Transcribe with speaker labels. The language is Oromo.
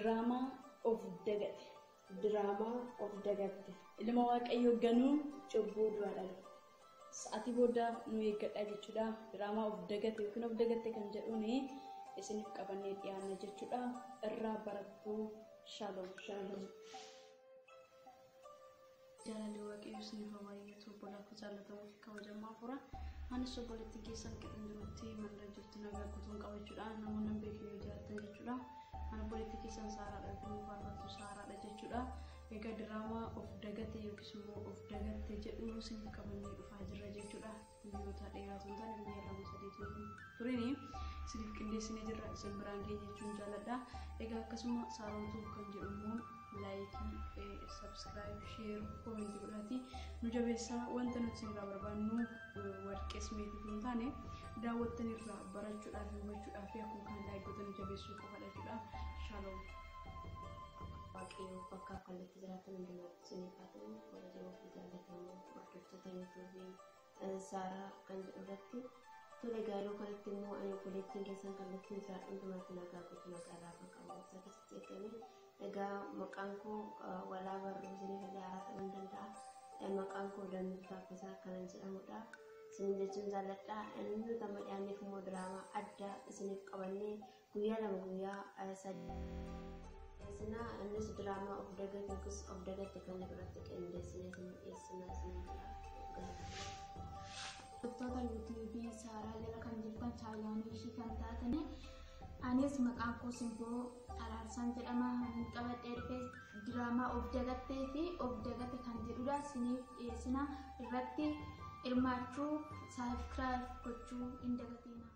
Speaker 1: Diraamaa of dagate.
Speaker 2: Diraamaa of dagatte.
Speaker 1: Ilma Waaqayyoo ganuu
Speaker 2: cubbuu du'a dhala.
Speaker 1: Sa'atii booda nu eeggadha jechuudha. Diraamaa of dagate yookiin of dagatte kan jedhuun isiniif qabannee dhiyaanna jechuudha. Irraa barattuu Shalom.
Speaker 2: Shalom.
Speaker 1: Jaalalli Waaqayyoo isiniif haa baay'atu. Obbolaa koo jaallatamoo fi kabajamaa hafuura. Anis obboleettiin keessan qixan jirutti mandara jirtu nagaa guutuun qaba jechuudha. Namoonni hin beekne yoo jiraattan jechuudha. Ani obboleettii keessan Saaraadha yookiin faarfattuu Saaraadha jechuudha. Egaa diraamaa of dagate yookiis immoo of dagatte jedhu isiniif qabannee dhufaa jirra jechuudha. Guyyoota dheeraa osoo hin taane guyyaa 2 3 turini isiniif qindeessinee jirra, isin biraan geenye jechuun jaalladha. Egaa akkasuma Saaroon kan jedhu immoo like, subscribe, share, comment godhaati nu jabeessaa. Wanta nuti isinirraa barbaannu warqees meetii hin taane daawwattan irraa barachuudhaaf hubachuudhaaf akkuma kan like gootan nu jabeessuu qofadha jechuudha. Shalom.
Speaker 2: Waaqayyoo bakka kallattii jiraatan hundumaatti isiniif haa ta'u. Kabajamoo fi jaallatamoo hordoftoota YouTube Saaraa kan jedhu irratti tole. Egaa yeroo kanatti immoo ani obboleettiin keessan kallattiin jiraadhu hundumaatti nagaa guutuu nagaa irraa kan qabu isaa keessatti eegame. Egaa maqaan koo walaa barruu isiniif illee haaraa ta'uu hin danda'a. Maqaan koo Dammii Taaffasaa kanan jedhamudha. Isin jechuun jaalladha. Inni nuti amma dhiyaanneef immoo diraamaa addaa isiniif qabannee guyyaa 2 guyyaa 3 dhiyeessinaa. Innis diraamaa of dagate yookiis of dagatte kan jedhu irratti qindeessinee isin dhiyeessinaa isin jedha.
Speaker 3: Hordoftoota YouTube Saaraa jala kan jirtan chaayyaanii ishii kan taatani. Anis maqaan koo Simboo Araarsaan jedhama. Ani qabadhee dhufe diraamaa of dagattee fi of dagate kan jedhudha. Isiniif dhiyeessina, irratti hirmaachuu subscribe gochuu hin dagatina.